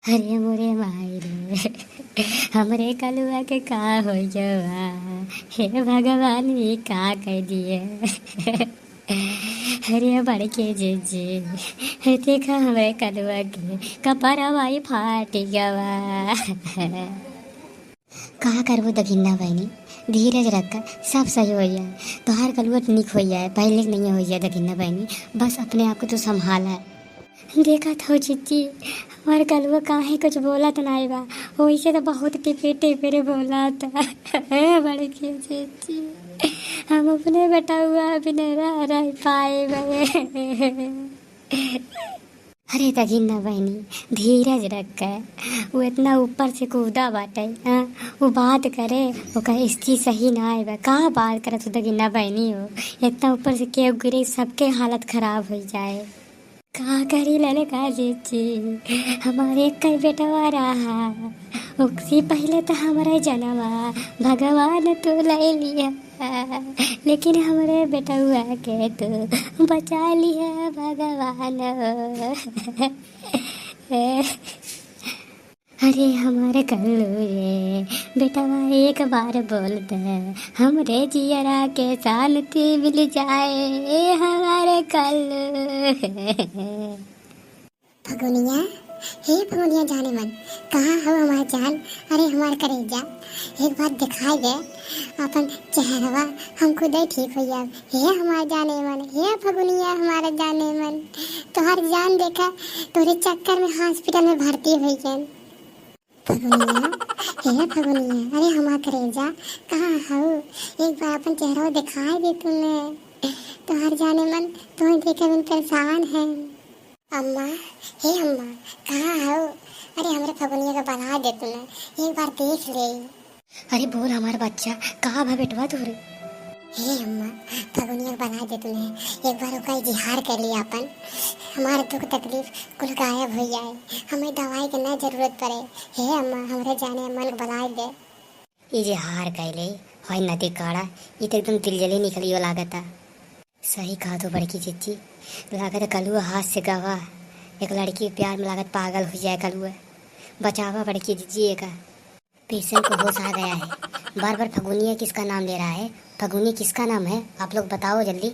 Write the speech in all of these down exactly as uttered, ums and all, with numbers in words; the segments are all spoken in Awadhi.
अरे मोरे माई रे, हमरे कलुआ के का होइ गवा? हे भगवान, ये का कइ दिए? अरे बड़की जिज्जी, देखा हमरे कलुआ के कपरवा ही फाटि गवा। का करबू दगिन्ना बहिनी, धीरज रख, सब सही होइ जाए। तोहार कलुआ त निक होइ जाए, पहिले के नहीं होइ जाए दगिन्ना बहिनी। बस अपने आप को तू संभाला। देखत हौ जिज्जी, हमार कलुआ काहे कुछ बोलत नाई बा, ओइसे त बहुत टिपिर टिपिर बोलत। हे बड़की जिज्जी, हम अपने बेटउआ बिना रह, रह पाए बे। अरे दगिन्ना बहिनी, धीरज रख, वो इतना ऊपर से कूदा बाटे, हाँ? वो बात करे, ओकर स्थिति सही नाई बा। का बात करत हो दगिन्ना बहिनी हो? इतना ऊपर से केहू गिरे, सबके हालत खराब होइ जाए। का करी ललका जिज्जी, हमारे कई बेटवा रहा, ओकसे पहिले त हमरे जनवा भगवान तू ले लिया, लेकिन हमरे बेटउआ के तू बचा लिया भगवान। अरे हमारे कल्लू रे, बेटवा एक बार बोल दे, हमरे जियरा के शांति मिल जाए, हमारे कल्लू। फगुनिया, हे फगुनिया जाने मन, कहाँ हो हमार जान? अरे हमार करेजा, एक बार दिखाई दे अपन चेहरवा, हमको दे ठीक हो जाए। हे हमार जाने मन, हे फगुनिया हमार जाने मन, तोहर जान देखा, तोरे चक्कर में हॉस्पिटल में भर्ती होइ गए। फगुनिया, हे फगुनिया, अरे हमार करेजा, कहाँ हो? एक बार अपन चेहरवा दिखाई दे तूने, तोहर जाने मन, तुम्हें देखे बिन परेशान है। अम्मा, हे अम्मा, कहाँ हो? अरे हमरे फगुनिया के बलाए दे तूने, एक बार देख ले। अरे बोल हमार बच्चा, कहाँ बा बेटवा तोरे? हे अम्मा, फगुनिया के बलाए दे तूने, एक बार ओका इजहार कर लिया अपन, हमार दुख तकलीफ कुल गायब हो जाए, हमें दवाई के ना जरूरत पड़े। हे अम्मा, हमरे जाने मन के बलाए दे। इजहार कैले, होई नदी काड़ा, ई त एकदम दिलजले निकलियो लागता। सही कहा तू बड़की जिज्जी, लागत कलुआ हाथ से गवा। एक लड़की के प्यार में लागत पागल हो जाए कलुआ। बचावा बड़की जिज्जी एका। पेशेंट को होश आ गया है। बार बार फगुनिया किसका नाम ले रहा है? फगुनी किसका नाम है? आप लोग बताओ जल्दी।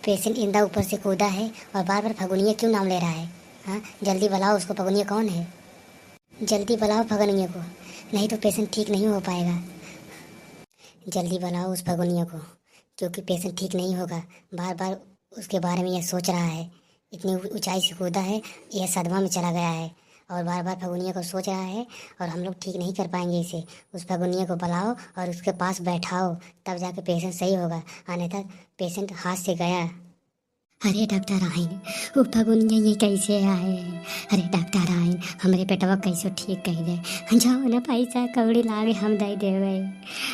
पेशेंट इंदा ऊपर से कूदा है और बार बार फगुनिया क्यों नाम ले रहा है? हाँ, जल्दी बुलाओ उसको, फगुनिया कौन है? जल्दी बुलाओ फगुनिया को, नहीं तो पेशेंट ठीक नहीं हो पाएगा। जल्दी बुलाओ उस फगुनिया को, क्योंकि पेशेंट ठीक नहीं होगा। बार बार उसके बारे में यह सोच रहा है। इतनी ऊ-, ऊंचाई से कूदा है, यह सदमा में चला गया है और बार बार फगुनिया को सोच रहा है और हम लोग ठीक नहीं कर पाएंगे इसे। उस फगुनिया को बुलाओ और उसके पास बैठाओ, तब जाके पेशेंट सही होगा, अन्यथा पेशेंट हाथ से गया। अरे डॉक्टर आइन, उ फगुनिया ये कैसे आए? अरे डॉक्टर आइन, हमरे बेटवा कैसे ठीक कर दे, जौन पैसा कौड़ी लागे हम दे देवे।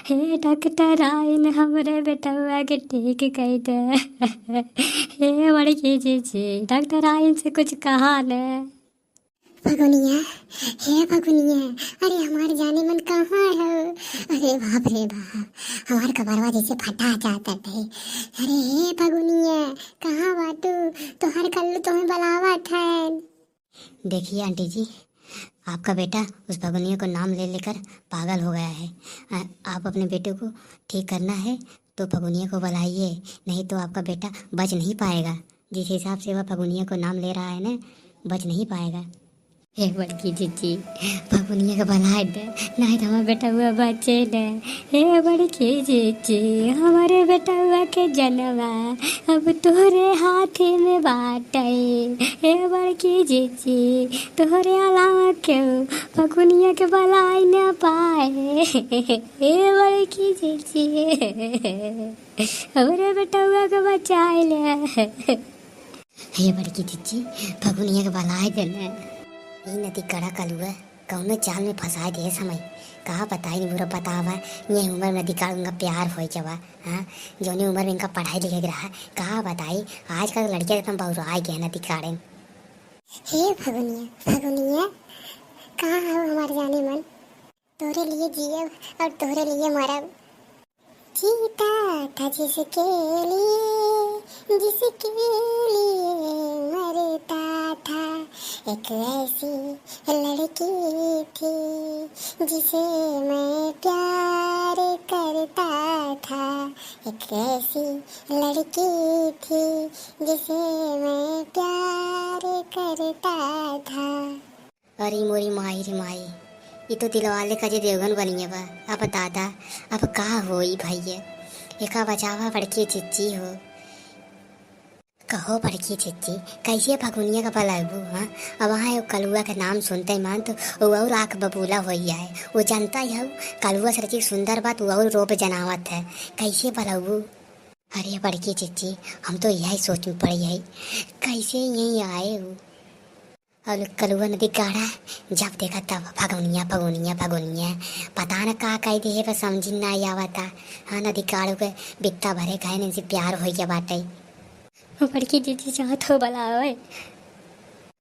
हे डॉक्टर आइन, हमरे बेटवा के ठीक कर दे। हे बड़की जिज्जी, डॉक्टर आइन से कुछ कहा न। फगुनिया, हे फगुनिया, अरे हमार जाने मन कहाँ हो? अरे बाप रे बाप, हमार कपरवा जैसे फटा जात है। अरे हे फगुनिया, कहाँ बाटू? तोहर कल्लू तुम्हें बुलावत है। देखिए आंटी जी, आपका बेटा उस फगुनिया को नाम ले लेकर पागल हो गया है। आ-, आप अपने बेटे को ठीक करना है तो फगुनिया को बुलाइए, नहीं तो आपका बेटा बच नहीं पाएगा। जिस हिसाब से वह फगुनिया को नाम ले रहा है ना, बच नहीं पाएगा। हे बड़की जिज्जी, फगुनिया के बुलाए दे, नहीं तो हमार बेटवा बचे न। हे बड़की जिज्जी, हमारे बेटवा के जनवा अब तोहरे हाथे में बाटे। हे बड़की जिज्जी, तोहरे अलावा केहू फगुनिया के बुलाए न पाए। हे बड़की जिज्जी, हमरे बेटवा के बचाए ले। हे बड़की जिज्जी, फगुनिया के बुलाए दे न। ई नदी कड़ा कलुआ कौनो जाल में फंसाए दे समय। का बताई बुरा बतावा, ये उम्र में नदी कड़ा उनका प्यार होई जवा, हाँ? जौने उम्र में इनका पढ़ाई लिखे के रहा, का बताई, आजकल लड़कियां एकदम बौराए गए नदी काड़े में। हे फगुनिया, फगुनिया, कहाँ हो हमार जाने मन? तोरे लिए जियब और तोरे लिए मरब। जीता था जिसके लिए, जिसके लिए मरता था, एक ऐसी लड़की थी जिसे मैं प्यार करता था, एक ऐसी लड़की थी जिसे मैं प्यार करता था। अरे मोरी माई रे माई, ई तो दिलवाले का जे देवगन बनिया बा। अब दादा, अब का होई भैया? एका बचावा बड़की जिज्जी हो। कहो बड़की जिज्जी, कैसे फगुनिया का बलैबू, हाँ? अब वहाँ एगो कलुआ के नाम सुनते ही मान तो वो और आँख बबूला होई आए। वो जानता ही हऊ, कलुआ सरजी सुंदर बा तो और रोब जनावत है। कैसे बलैबू? अरे बड़की जिज्जी, हम तो यही सोच में पड़ी है, कैसे यहीं आए वो। और कलुआ नदी गाड़ा, जब देखा तब फगुनिया, फगुनिया, फगुनिया। पता न का कह दे है, बस समझ में ना आवता। हाँ, नदी गाड़ू के बित्ता भरे खाए, इनसे प्यार होई के बाटे। बड़की जिज्जी जात हो बलावे।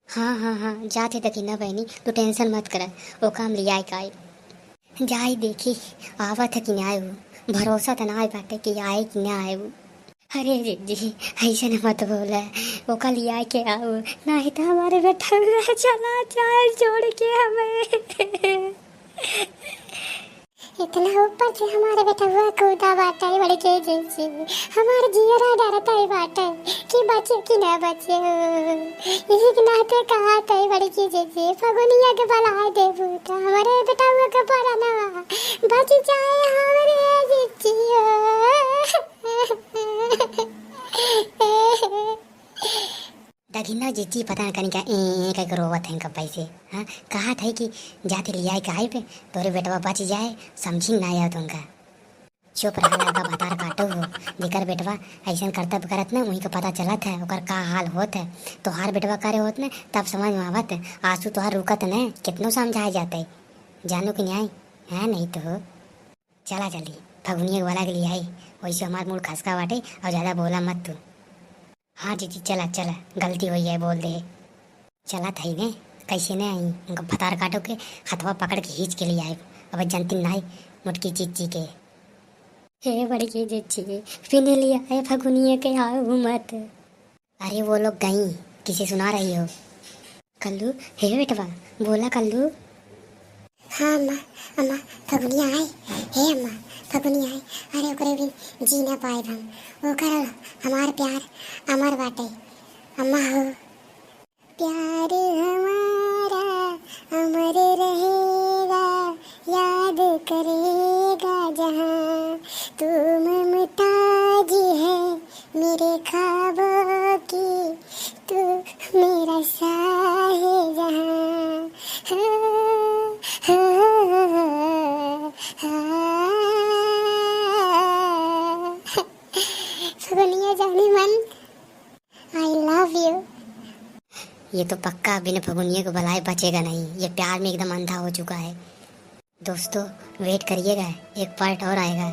हाँ, हाँ, हाँ, जात है दखिना बहनी, तू tension मत कर, ओका हम लियाए के आई। जाई देखी, आवत है कि ना आए वो, भरोसा त ना आए बाटे कि आए कि ना आए वो। अरे जिज्जी, ऐसे न मत बोले, ओका लियाए के आओ, नाही तो हमारे बेटा चला जाए छोड़ के हमें। इतना ऊपर से हमारे बेटवा कूदा बाटे बड़की जिज्जी, हमार जियरा डरता ही बाटे कि बचे कि ना बचे। एक नाते कहा तई बड़की जिज्जी, फगुनिया के बलाए देबू तो हमारे बेटवा के परनवा बच जाए हमरे जिज्जी। दखिना जिज्जी पता न कनिका ए, ए कह के रोवत हैं कब से। हाँ, कहा था कि जाते लियाए के आइब, तोरे बेटवा बच जाए, समझी ना आया तुमका। चुप रहा, लड़का भतार काटो हो, जेकर बेटवा ऐसन करतब करत न, वहीं का पता चलत है, ओकर का हाल होत है। तोहार बेटवा करे होत न, तब समझ में आवत है। आंसू तोहार रुकत न, कितनो समझाए जाते, जानो कि न्याय है नहीं तो हो। चला जल्दी, फगुनिया वाला के लिए आई, वैसे हमार मूड खसका बाटे, और ज्यादा बोला मत तू। हाँ जीजी, चला, चला, गलती होई है, बोल दे। चला थई ने, कैसे ने आई, उनका भतार काटो के हथवा पकड़ के खींच के ले आए। अब जनती नाई मोटकी जीजी के। हे बड़की जीजी, फिर ले आए फगुनिया के, आओ मत। अरे वो लोग गई, किसे सुना रही हो? कल्लू, हे बेटवा, बोला कल्लू। हाँ अम्मा, अम्मा, फगुनिया आए, हे अम्मा, फगुनिया आए। अरे ओकरे बिन जी ना पाएब हम, ओकर हमार प्यार अमर बाटे, अम्मा हो। प्यार हमारा अमर रहेगा, याद करेगा जहाँ। तू मुमताज है मेरे ख्वाबों की, तू मेरा शाहजहाँ। हाँ, हाँ, हाँ, हाँ। फगुनिया जाने मन, I love you। ये तो पक्का बिना फगुनिया को बलाए बचेगा नहीं, ये प्यार में एकदम अंधा हो चुका है। दोस्तों, wait करिएगा, एक part और आएगा।